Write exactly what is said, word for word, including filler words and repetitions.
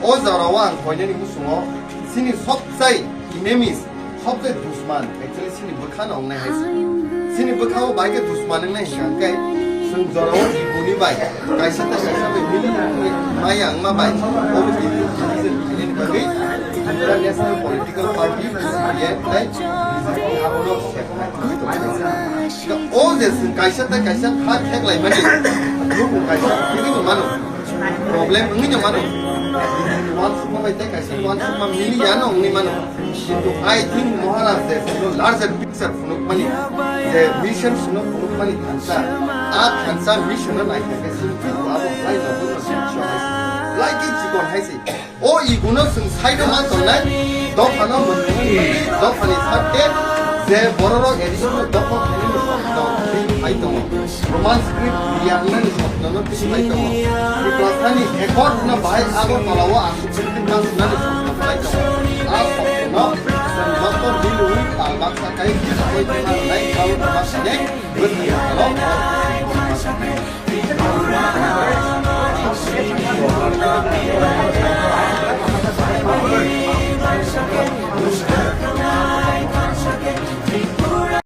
O jorao ang koinani musungo chini sobsai enemies, sobsai dusman, actually chini bwkhano wngnai hai se. Chini bwkhao bai khe dusman wngnai hwnkha khe chwng jorao iboni bai kaisa tei kaisa bai mili maya wngma bai obo division khainani bagwi international political party B C P F tei B J P abono sepnai. O je chwng kaisa tei kaisa kha theklaimani, nukung kaisa thwigwi mano, problem wngwi no mano, uansukma bai tei kaisa uansukma mili yano wngwi mano. Kintu I think Maharaj je chwngno larger picture phunukmani, je mission chwngno phunukmani thansa, a thansa mission no naithokhe chini ego abo belai nogo no chini chwng hai se, belai khe chikon hai se. O iguno chwng side o ma tongnai, dophano mwthangwi dophani sakhe je bororok additional dopha khainani sokno twi phai tongo. Roman script ya wngnani sokno no twi phai tongo. Tiprasani accord no bahai Agartala o aswk script ma swnani sokno phai tongo. A sokno chwng joto milwi tal baksa kai khe sokoi tongna rwnai, kau tongma sinai bwthai tongma sinai.